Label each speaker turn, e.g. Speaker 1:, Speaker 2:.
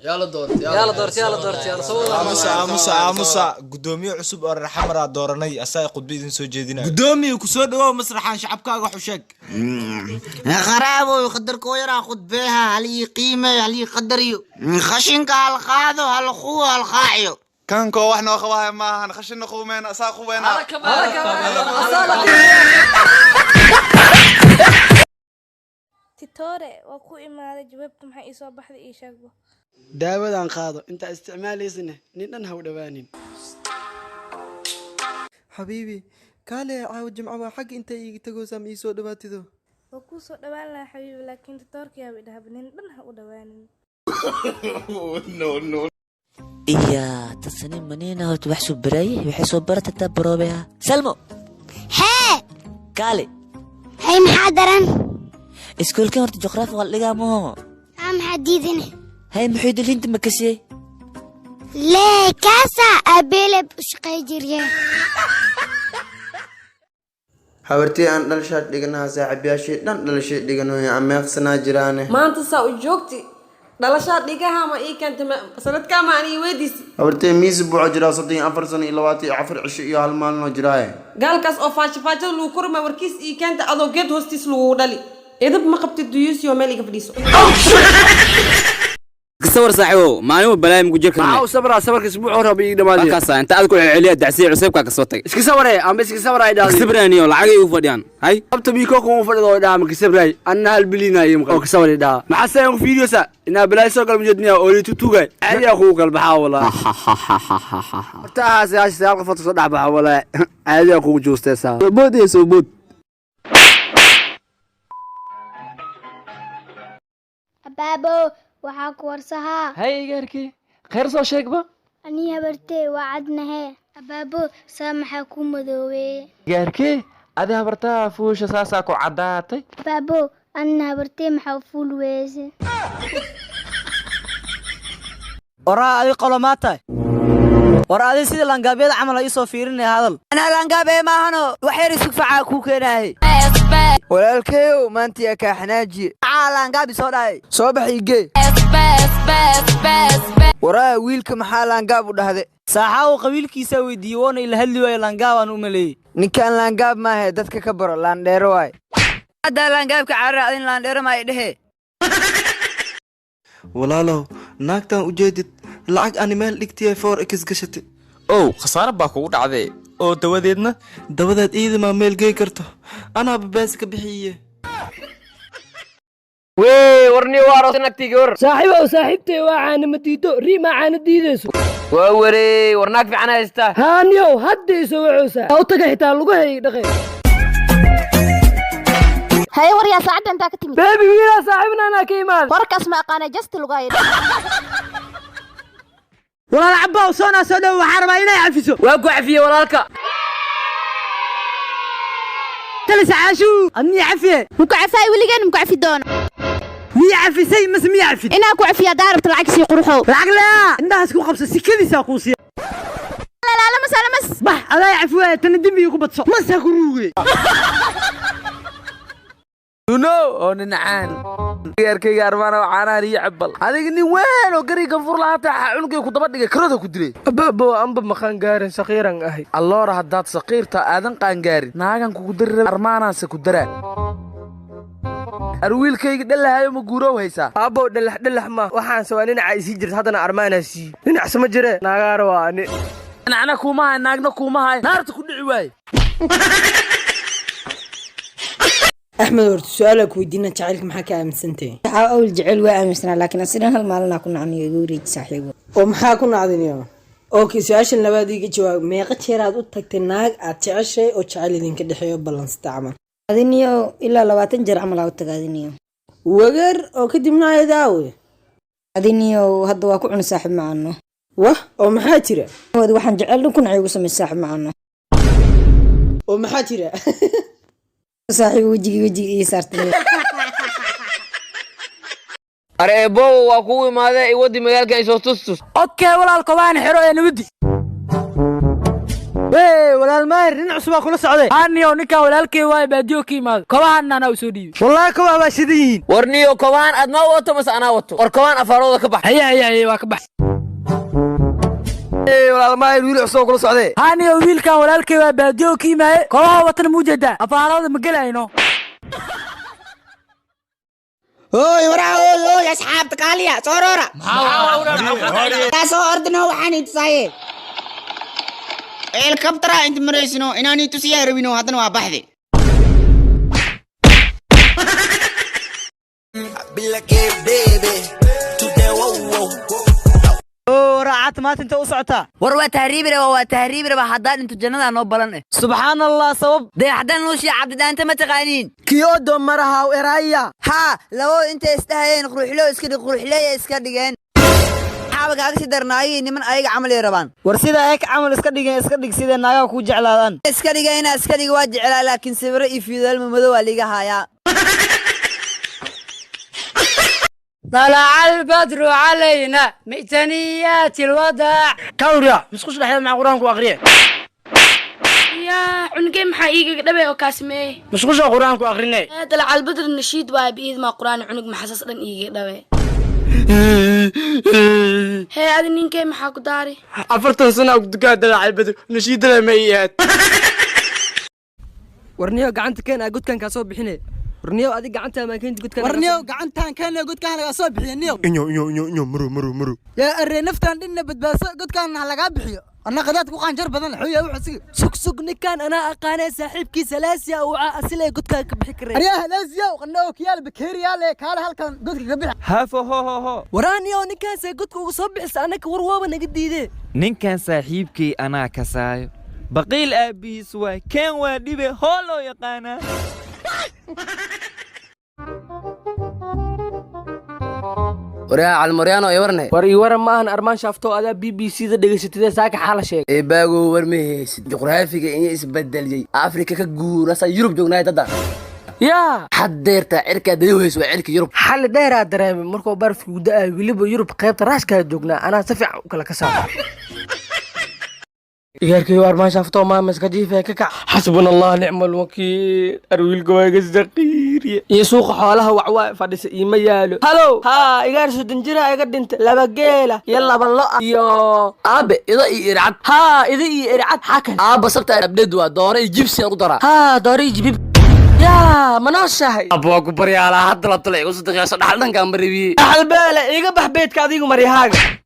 Speaker 1: Yaa la doortay?
Speaker 2: Yaa la doortay? Yaa la doortay? Yaa la soo wada?
Speaker 3: Aamusa, aamusa, aamusa. Gudoomiye cusub oo reer Xamaraa dooranay, asaga khudba idin soo jeedinayo.
Speaker 4: Gudoomiye, kusoo dhawow masraxan, shacabkaaga wax u sheeg.
Speaker 5: Qaraaboy, qadarkoo yaraa khudbeeha halii qiimeeyo, halii qadariyo. Qashinka hal qaado, hal quwo, hal qaaciyo.
Speaker 6: Kankoo wax noo qabahaya maahan, khashinna qubeena, asaa qubeena.
Speaker 7: Titore, waa ku imaaday. Jawaabta maxaa ii soo baxday? Ii sheegbo.
Speaker 8: Daawadan qaado, intaa isticmaalaysana nin dhan ha u dhowaanin.
Speaker 9: Xabiibi, kaale, caawa Jimco waa, xagga intay iiga tagoosaa, ma ii soo dhawaatido?
Speaker 7: Waa kuu soo dhawaan lahaa xabiibi, laakiin titoorka yaaba idhahba nin dhan ha u dhawaanin.
Speaker 10: Iya, tasani manina horta wax soo baraaye, waxay soo baratay taa baroobeha. Salmo.
Speaker 11: Hee.
Speaker 10: Kaale.
Speaker 11: Hay, maxaa daran?
Speaker 10: Iskoolkan horta juqraafi waa la dhigaa maho?
Speaker 11: Haa, maxaa diidane?
Speaker 10: Hay, muxuu dilinta ma kasiyey?
Speaker 11: Lee kaasa aabeeleb u shaqey jirye.
Speaker 9: Habartii aan dhalashaad dhiganaha, saaxiibyaashii dhan dhalashay dhiganoy, ameeqsanaa jiraane.
Speaker 12: Maanta saa u joogti dhalashaa dhigaha ma ii keentay sanadkaa ma ani weydiisi?
Speaker 9: Habartee, miisi buuxo jiraa, 34 sano iyo 24 cisho iyo hal maalinoo jiraaye.
Speaker 12: Gaalkaas oo faasho faashada lagu korma warkiis ii keenta, adoo geed hoostiis lagugu dhali. Edab ma qabtid, duyuusiyo meel iga fadhiiso.
Speaker 13: Sawir saaxiibow, maalin walba balaayim ku jir karne.
Speaker 14: Maxaa u sabraa? Sabarka isbuuc hore ba ii dhamaadaya.
Speaker 13: Markaasa inta aad ku celceliya dacsiya cusubka ka soo tagay.
Speaker 14: Iska saware amba iska sawir ay dhahday.
Speaker 13: Sabraniyo lacagay u fadhiyaan hay.
Speaker 14: Abta bii koo kuma fadhido oo dhaha maka sabray, anna hal bilinayo oo ka sawir dhaha. Maxaa saan ku fiiriyosa inaa balaay soo galma jeedmiya oo lii tutugay caadi aa kugu kala baxaa walaa. Horta haas haas sagaal qofood soo dhex baxa walaa, caadi aa kugu juustaysaa.
Speaker 13: Soo bood iyo soo bood.
Speaker 11: Abaabo, waxaa ku warsahaa.
Speaker 15: Hay igaarkii, khayr soo sheegba.
Speaker 11: Anii habartee waa cadnahe. Abaabo, saa maxaa ku madoobeeye?
Speaker 15: Igaarkii, adi habartaa fuusha saasaa ku caddaatay.
Speaker 11: Abaabo, anna habartee maxaa fuul weese?
Speaker 16: Waraa, adi qolomaa tahay? War adi sida langaabyada camal ii soo fiirinaya hadal. Anaa langaabee maahano, wax yar isug, facaa kuu keenaahay.
Speaker 9: Walaalkeyow, maantiyaa kaa xanaajiye.
Speaker 16: Maxaa laangaabi soo dhahay?
Speaker 9: Soo bax igee. Waraa, wiilka maxaa laangaab u dhahde?
Speaker 16: Saaxaawo, qabiilkiisaa weydiiyey, woona ila hadli waayo, laangaabaan u maleeyey.
Speaker 9: Ninkaan laangaab maahe, dadka ka baro, laandheero waay.
Speaker 16: Haddaa laangaabka carara, adin laandheero maa dhehe.
Speaker 9: Walaalow, naagtan ujeedid lacag ani meel dhigtiyay four x gashatay.
Speaker 17: Ow, khasaare baa kugu dhacday oo dawadeedna?
Speaker 9: Dabadeed iidamaa meel gey karto, anaaba bees ka bixiye.
Speaker 18: Wee, warni waa aroos nagtiga war.
Speaker 19: Saaxiibow, saaxiibtay waa caana ma diido, riimaa caana diidayso.
Speaker 18: Waa waree, war naag fiican haysta.
Speaker 19: Haaniyow, hadda isoo wacoosaa u taga, xitaa lugahay dhaqay.
Speaker 20: Haye waryaa, saacadda intaa ka timid?
Speaker 19: Beebi, wiilaa saaxiibna anaa ka imaada.
Speaker 20: Warkaas ma aqaana, just lugahay.
Speaker 16: Walaal cabbaw, soonaa soo dhow, waxaa rabaa inay cafiso.
Speaker 18: Waa ku cafiyey walaalka.
Speaker 16: Talis caashuu, adniya cafiye.
Speaker 20: Muku cafaay weligeen, muku cafi doono.
Speaker 16: Miya cafisay mase miya cafid?
Speaker 20: Inaa ku cafiya daarabta, lacag sii qurxow.
Speaker 16: Lacag laa, indhahaas ku qabso, sikadiisaa kuu siiya.
Speaker 20: Lamas lamas.
Speaker 16: Bax, adaa cafi waaya, tana dembiga ku badso, mas ha ku ruuge.
Speaker 21: Nuno oo ninacaan gaarkayga armaana caanahan iyo cabbal, adiga nin weyn oo gariga ganfur lahaata cunugay ku daba dhigay, karooda ku dilay.
Speaker 22: Abaabo, amba maqaan gaarin, saqiiran ahay.
Speaker 21: Alloora, haddaad saqiirta aadan qaangaarin, naagan kugu dari raba, armaanaanse ku daraa. Arwiilkayga dhalahayo ma guurow haysaa?
Speaker 22: Aabbow, dhalax dhalax ma waxaanse waa dhinaca isii jirta, haddana armaanaa siiye dhinacse ma jire, naagaara waa ani.
Speaker 21: Dhinacna kuuma hay, naagna kuuma hay, naarta ku dhici waaye.
Speaker 23: Axmed, horta su-aalaa ku weydiina, jacaylka maxaa ka aaminsantahay?
Speaker 24: Waxaa awal jecel waa aaminsanaa, laakiin asidan hal maalinaa ku nacniyo, igu wareeji saaxiibo.
Speaker 23: Oo maxaa ku nacdiniyo? Okay, su-aashan labaad iiga jawaab: meeqa jeer aad u tagtay naag aad jeceshay oo jacayl idinka dhexeeyo, ballansata camal?
Speaker 24: Adiniyo ilaa 20 jeer camal aa u taga adiniyo.
Speaker 23: Wagar, oo kadibna ayadaawe?
Speaker 24: Adiniyo hadda waa ku cuni saaxiib macaano.
Speaker 23: Wah, oo maxaa jira?
Speaker 24: Wad waxaan jecel dhan ku nacay igu samay saaxiib macaano.
Speaker 23: Oo maxaa jira?
Speaker 24: Saaxiib, wejigi wejiga ii saartay.
Speaker 18: Are eebow, waa kugu imaadee, iwaddi magaalka isoo tustus.
Speaker 16: Okay walaalka, waan xero ee nabadi.
Speaker 22: Walaal Maahir, nin cusub baa kula socday.
Speaker 19: Aniyo ninkan walaalkay waay, baadiyo ka yimaado, kobahan anaa u soo dhiibay.
Speaker 22: Wallaahi kobaha baa shidan yihiin.
Speaker 18: War niyo, kobahan aad ma wato mase anaa wato? War kobahan afaarooda ka bax.
Speaker 19: Haye haye haye, waa ka bax.
Speaker 22: Walaal Maahir, wiil cusub kula socday.
Speaker 19: Aniyo wiilkan walaalkay waa, baadiyo ka yimaaye, kobaha watana muu jeedaa, afaarooda ma gelayno.
Speaker 5: Hooy waraa, hooy hooy, asxaabta kaaliya soo roora, soo ordino, waxaan i tusaaye helikabtara inta maraysino inaan i tusiyaa rabino, haddana waa baxde.
Speaker 16: Raacad maanta inta u socotaa?
Speaker 1: War waa tahriibi raba, waa tahriibi raba. Haddaan dhinto jannada noo balan eh.
Speaker 16: Subxaan Allah, sabab?
Speaker 1: Dee haddaan nuushii cabdidhaanta ma taqaaniin?
Speaker 16: Kiyoodo marahaw eraya.
Speaker 1: Haa, labadu intay isdhahayeen quruxloo iska dhig, quruxleeya iska dhigeen. Maxaaba kaaga sii darnaayay, niman ayaga camal ay rabaan.
Speaker 16: War sida eek camal iska dhigeen, iska dhig sidee naagaha kuu jeclaadaan.
Speaker 1: Iska dhiga inaa iska dhiga waa jeclaa, laakiin sawiro iyo fiidaalmo madow waa liiga haayaa.
Speaker 19: طلع البدر علينا من ثنيات الوداع.
Speaker 22: Kawriya, musqusha dhexdeeda maxaa qur-aan ku aqriye?
Speaker 7: Yaa cunugey, maxaa iigaga dhabay oo kaa sameeyey?
Speaker 22: Musqusha qur-aan ku aqrine.
Speaker 7: Dalac albadr nashiid waay biidmaa qur-aan, cunug maxasas dhan iiga dhabay. Hee, adi ninkey maxaa ku daari?
Speaker 22: 40 sana ku dukaa dalacay Badr nashiidada ma ii ahayd.
Speaker 19: Warniyo, gacanta keen aa godkan kaa soo bixine. Warniyo, adig gacanta maa keenti godkan?
Speaker 16: Warniyow, gacantaan keenay, godkaan lagaa soo bixiyo niyow.
Speaker 9: Inyo inyo inyo inyo, muru muru muru.
Speaker 16: Yaa arree, naftaan dhinna badbaadso, godkaan ha lagaa bixiyo. Anna qadaad ku qaanjar badan xoya wuxuu siga.
Speaker 19: Sug sug, ninkan anaa aqaanee, saaxiibkiisa Laasiya uu asilay godkaan ka bixi karee.
Speaker 16: Aryaa Laasiya, qanna oo kiyaal bakeeriyaal ee kaale halkan godka ka bixi.
Speaker 15: Hafo ho ho ho.
Speaker 19: Waraaniyo, ninkaasee godka ugu soo bixisa? Annaka war waaba naga diidee.
Speaker 15: Ninkan saaxiibkay anaa kasaayo, baqiil aabbihiis waay, keen waa dhibe hoo loo yaqaanaa.
Speaker 18: Waryaa Calmaryaano, i warne.
Speaker 22: War ii waran maahan, Armaan Shaafto, adaa BBC da dhegaysatidee, saaka xaala sheegay.
Speaker 18: Eebaagow, war ma haysid juqraafiga inya isbedeliyey, Afrika ka guurasa, Yurub joognaay dadda.
Speaker 22: Yaa
Speaker 18: haddeertaa cirkaa dayo hayso waa cirka Yurub.
Speaker 22: Xalli dheeraa dareemay markuu barafku da'ay, weliba Yurub qaybta raashkaa joognaa, anaa si fiican u kala kasaa. Igaarkii, Armaan Shaafto, maama iska jiifee, ka kac. Xasbuna Allah nicma alwakiil, arwiilka waa iga saqiiriye iyo suuqa xoolaha wacwaa fadhisa iima yaalo. Halow, haa igaar, 30 jira iga dhintay, laba geela iyo laba lo' iyo
Speaker 18: Aabe, ida iyo ircad.
Speaker 22: Haa, ida iyo ircad, xaa kale?
Speaker 18: Aabba, sabta abdheed waa doore iyo jibsi aan ku daraa.
Speaker 22: Haa, doore iyo jibib. Yaa manooshahay?
Speaker 18: Abba, waa ku baryaalaa, hadda la tala igu sadaqeyso, dhaxal dhankaan maribiye.
Speaker 22: Dhaxal beele, iga bax beedka adigu maryahaaga.